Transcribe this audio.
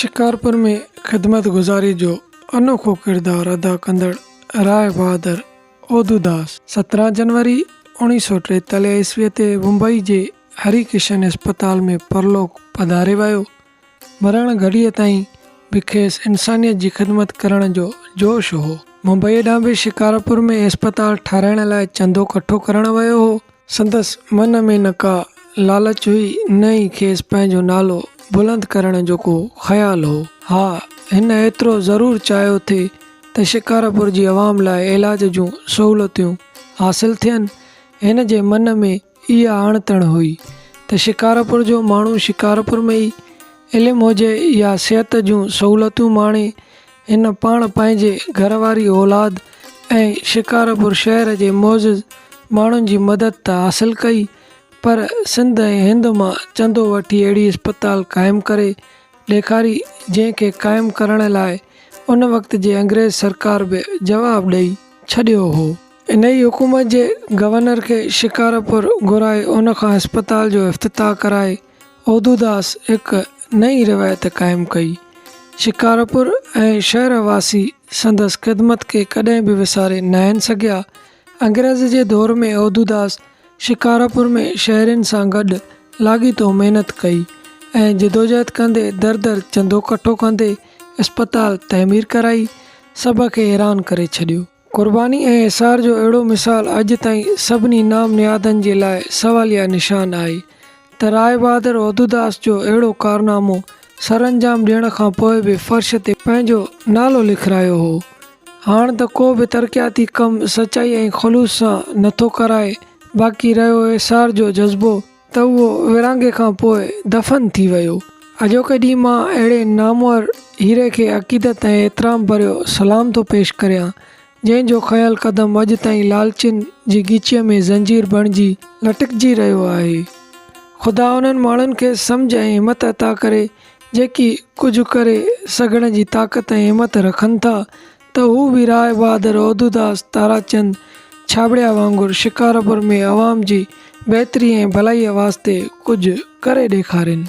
شڪارپور ۾ خدمت گذاري جو انوکو ڪردار ادا ڪندڙ راء بهادر اوڌوداس 17 جنوري 1943 عيسويء تي ممبئي جي هري ڪشن اسپتال ۾ پرلوڪ پڌاري ويو. مرڻ گهڙيء تائين به کيس انسانيت جي خدمت ڪرڻ جو جوش هو. ممبئيء ڏانهن به شڪارپور ۾ اسپتال ٺاهرائڻ لاء چندو ڪٺو ڪرڻ ويو هو. سندس من ۾ نه ڪا لالچ هئي نه ئي کيس پنهنجو نالو بلند ڪرڻ جو ڪو خيال هو. ها، هن ايترو ضرور چاهيو ٿي ته شڪارپور جي عوام لاء علاج جون سهولتيون حاصل ٿين. هن جي من ۾ اها اڻ تڻ هئي ته شڪارپور جو ماڻهو شڪارپور ۾ ئي علم هجي يا صحت جون سهولتون ماڻي، هن پاڻ پنهنجي گهر واري اولاد ۽ شڪارپور شهر جي معزز ماڻهن جي مدد ته حاصل ڪئي پر سنڌ ۽ هند مان چندو وٺي اهڙي اسپتال قائم ڪري ڏيکاري جنهن کي قائم ڪرڻ لاء ان وقت جي انگريز سرڪار به جواب ڏئي ڇڏيو هو. انهيء حڪومت جي گورنر کي شڪارپور گهرائي ان کان اسپتال جو افتتاح ڪرائي اوڌوداس هڪ نئين روايت قائم ڪئي. شڪارپور ۽ شهر واسي سندس خدمت کي ڪڏهن به وساري ناهن سگهيا. انگريز جي دور ۾ اوڌوداس شڪارپور ۾ شهرين سان گڏ لاڳيتو محنت ڪئي ۽ جدوجهد ڪندي در در چندو ڪٺو ڪندي اسپتال تعمير ڪرائي سڀ کي حيران ڪري ڇڏيو. قرباني ۽ ايثار جو اهڙو مثال اڄ تائين سڀني نام نهادن جي لاء سواليه نشان آهي ته راء بهادر اوڌوداس جو اهڙو ڪارنامو سرانجام ڏيڻ کان پوء به فرش تي پنهنجو نالو لکرايو هو. هاڻ ته ڪو به ترقياتي ڪم سچائي ۽ خلوص سان نٿو ڪرائي باقي رهيو ايثار جو جذبو ته اهو ورهاڱي کان پوء دفن ٿي ويو. اڄوڪي ڏينهن مان اهڙي نامور هيري کي عقيدت ۽ احترام ڀريو سلام ٿو پيش ڪريان، جنهن جو کنيل قدم اڄ تائين لالچين جي ڳچيء ۾ زنجير بڻجي لٽڪجي رهيو آهي. خدا انهن ماڻهن کي سمجهه ۽ همت عطا ڪري، جيڪي ڪجهه ڪري سگهڻ جي طاقت ۽ همت رکن ٿا ته هو به راء بهادر اوڌوداس تاراچند ڇاٻڙيا وانگر شڪارپور ۾ عوام جي بهتري ۽ ڀلائيء واسطي ڪجهه ڪري ڏيکارين.